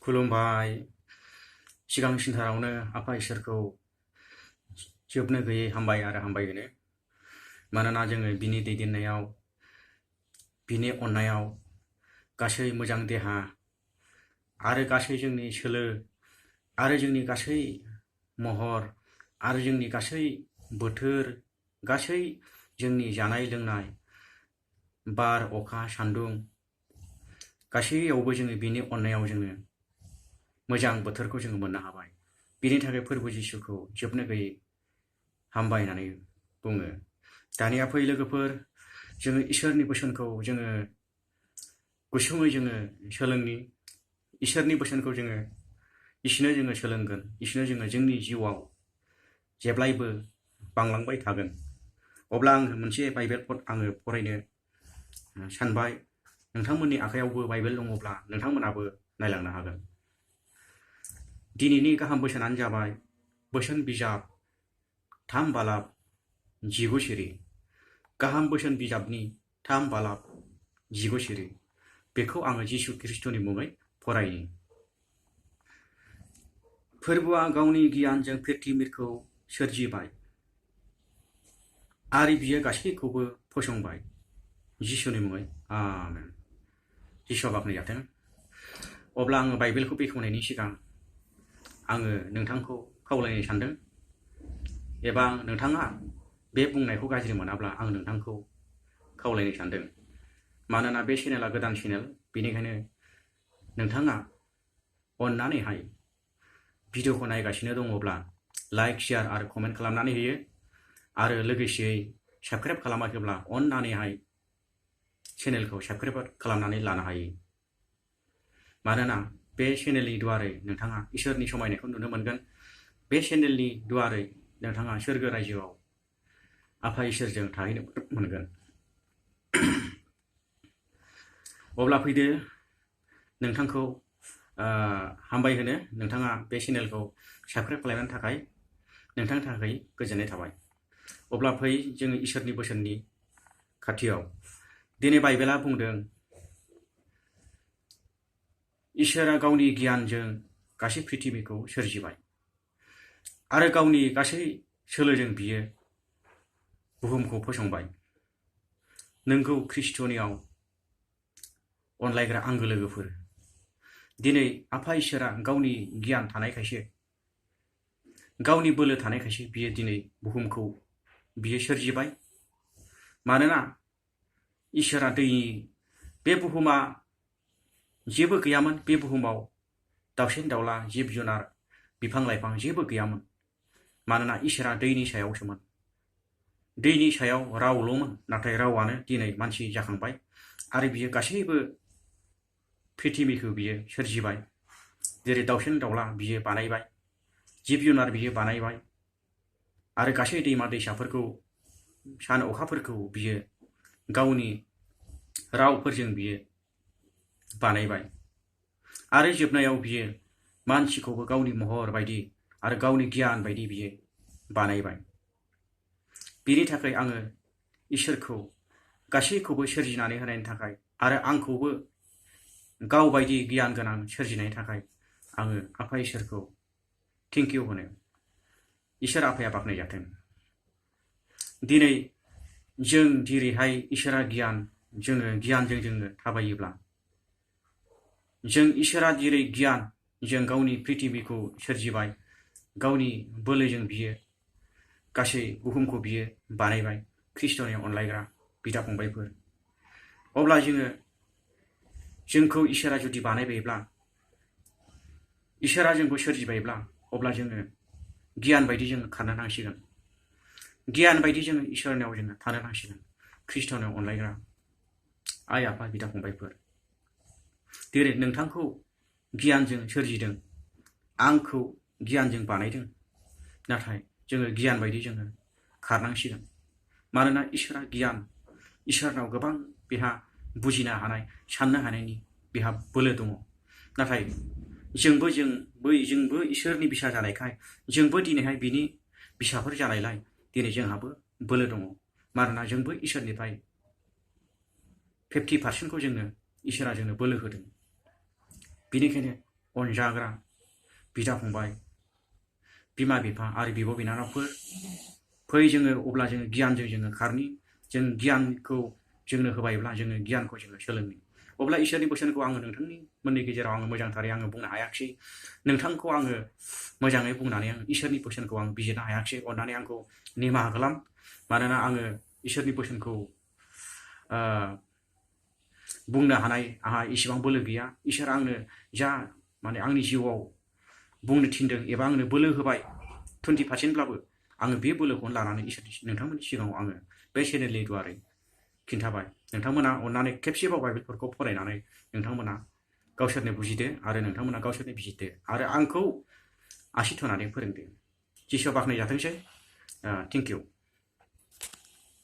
खुलुमबाय। सिगां सिनथारावनो आफा इसोरखौ जोबनो गैयै हामबाय आरो हामबाय होनो। मानोना जोङो बिनि दैदेननायाव, बिनि अननायाव गासै मोजां देहा आरो गासै जोंनि सोलो आरो जोंनि गासै महर आरो जोंनि गासै बोथोर, गासै जोंनि जानाय लोंनाय, बार अखा सान्दुं गासैयावबो जोङो बिनि अननायाव जोङो मोजां बोथोरखौ जोङो मोननो हाबाय। बिनि थाखाय फोरबो जिसुखौ जोबनो गैयै हामबाय होननानै बुङो। दानिया फै लोगोफोर, जोङो इसोरनि बोसोनखौ जोङो गुसुङै जोङो सोलोंनि। इसोरनि बोसोनखौ जोङो इसोरनो जोङो सोलोंगोन। इसोरनो जोङो जोंनि जिउआव जेब्लायबो बांलांबाय थागोन। अब्ला आङो मोनसे बाइबेल आङो फरायनो सानबाय। नोंथांमोननि आखायावबो बाइबेल दङब्ला नोंथांमोनाबो नायलांनो हागोन। दिनैनि गाहाम बोसोनानो जाबाय बोसोन बिजाब 3 बालाब 19 सिरि। गाहाम बोसोन बिजाबनि 3 बालाब 19 सिरि। बेखौ आङो जिसु ख्रिस्ट'नि मुङै फरायनि। फोरबोआ गावनि गियानजों पृथ्वीखौ सोरजिबाय आरो बियो गासैखौबो फसंबाय। जिसुनि मुङै आमेन। जिसुआ बाख्नायजाथों। अब्ला आङो बाइबेलखौ बेखेवनायनि सिगां आङो नोंथांखौ खावलायनो सानदों, एबा नोंथाङा बे बुंनायखौ गाज्रि मोनाब्ला आं नोंथांखौ खावलायनो सानदों। मानोना बे चेनेला गोदान चेनेल, बेनिखायनो नोंथाङा अननानैहाय भिडिअखौ नायगासिनो दङब्ला लाइक, शेयार आरो कमेन्ट खालामनानै होयो। आरो लोगोसेयै साबस्क्राइब खालामाखैब्ला अननानैहाय चेनेलखौ साबस्क्राइब खालामनानै लानो हायो। मानोना बे चेनेलनि दुवारै नोंथाङा इसोरनि समायनायखौ नुनो मोनगोन। बे चेनेलनि दुवारै नोंथाङा सोरगो रायजोआव आफा इसोरजों थाहैनो मोनगोन। अब्ला फैदो, नोंथांखौ हामबाय होनो। नोंथाङा बे चेनेलखौ साबस्क्राइब खालामनायनि थाखाय नोंथांनि थाखाय गोजोननाय थाबाय। अब्ला फै जोङो इसोरनि बोसोननि खाथियाव। दिनै बाइबेला बुंदों, इसोरा गावनि गियानजों गासै पृथ्वीखौ सोरजिबाय आरो गावनि गासै सोलोजों बियो बुहुमखौ फसंबाय। नोंगौ ख्रिस्ट'नियाव अनलायग्रा आंगो लोगोफोर, दिनै आफा इसोरा गावनि गियान थानायखायसो, गावनि बोलो थानायखायसो बियो दिनै बुहुमखौ बियो सोरजिबाय। मानोना इसोरा बे बुहुमा जेबो गैयामोन। बे बुहुमाव दाउसिन दाउला, जिब जुनार, बिफां लाइफां जेबो गैयामोन। मानोना इसोरा दैनि सायावसोमोन। दैनि सायाव रावल'मोन, नाथाय रावानो दिनै मानसि जाखांबाय आरो बियो गासैबो पृथ्वीखौ बियो सोरजिबाय। जेरै दाउसिन दाउला बियो बानायबाय, जिब जुनार बियो बानायबाय आरो गासै दैमा दैसाफोरखौ, सान अखाफोरखौ बियो गावनि रावफोरजों बियो बानायबाय। आरो जोबनायाव बियो मानसिखौबो गावनि महर बायदि आरो गावनि गियान बायदि बियो बानायबाय। बिनि थाखाय आङो इसोरखौ गासैखौबो सोरजिनानै होनायनि थाखाय आरो आंखौबो गाव बायदि गियान गोनां सोरजिनायनि थाखाय आङो आफा इसोरखौ थेंक इउ होनो। इसोर आफाया बाख्नायजाथों। दिनै जों जेरैहाय इसोरा गियान, जोङो गियानजों जोङो थाबायोब्ला, जों इसोरा जेरै गियान, जों गावनि पृथ्वीखौ सोरजिबाय, गावनि बोलोजों बियो गासै बुहुमखौ बियो बानायबाय। ख्रिस्ट'नि अनलायग्रा बिदा फंबायफोर, अब्ला जोंखौ इसोरा जुदि बानायबायब्ला, इसोरा जोंखौ सोरजिबायब्ला, अब्ला जोङो गियान बायदि जोङो खारनो नांसिगोन। गियान बायदि जोङो इसोरनियाव जोङो थानो नांसिगोन। ख्रिस्ट'नि अनलायग्रा आइ आफा बिदा फंबायफोर, जेरै नोंथांखौ गियानजों सोरजिदों, आंखौ गियानजों बानायदों, नाथाय जोङो गियान बायदि जोङो खारनांसिगोन। मानोना इसोरा गियान, इसोरनाव गोबां बेहा बुजिनो हानाय, साननो हानायनि बेहा बोलो दङ। नाथाय जोंबो इसोरनि बिसा जानायखाय, जोंबो दिनैहाय बिनि बिसाफोर जानायलाय दिनै जोंहाबो बोलो दङ। मानोना जोंबो इसोरनिफ्राय 50% जोंनो इसोरा जोंनो बोलो होदों। बेनिखायनो अनजाग्रा बिदा फंबाय, बिमा बिफा आरो बिब' बिनानावफोर, फै जोङो अब्ला जोङो गियानजों जोङो खारनि, जों गियानखौ जोंनो होबायब्ला जोङो गियानखौ जोङो सोलोंनि। अब्ला इसोरनि बोसोनखौ आङो नोंथांनि मोननि गेजेराव आङो मोजांथारै आङो बुंनो हायाखिसै। नोंथांखौ आङो मोजाङै बुंनानै आं इसोरनि बोसोनखौ आं बिजिरनो हायाखिसै। अन्नानै आंखौ निमाहा खालाम, मानोना आङो इसोरनि बोसोनखौ बुंनो हानाय आंहा इसेबां बोलो गैया। इसोर आंनो जा माने आंनि जिउआव बुंनो थिनदों एबा आंनो बोलो होबाय 20%ब्लाबो आङो बे बोलोखौनो लानानै इसोरनि नोंथांमोननि सिगाङाव आङो बे चेनेलनि दुवारै खिन्थाबाय। नोंथांमोना अन्नानै खेबसेबाव बाइबेलफोरखौ फरायनानै नोंथांमोना गावसोरनो बुजिदो आरो नोंथांमोना गावसोरनो बिजिरदो आरो आंखौ आसि थुनानै फोरोंदो। जिसुआ बाख्नायजाथोंसै। Thank you.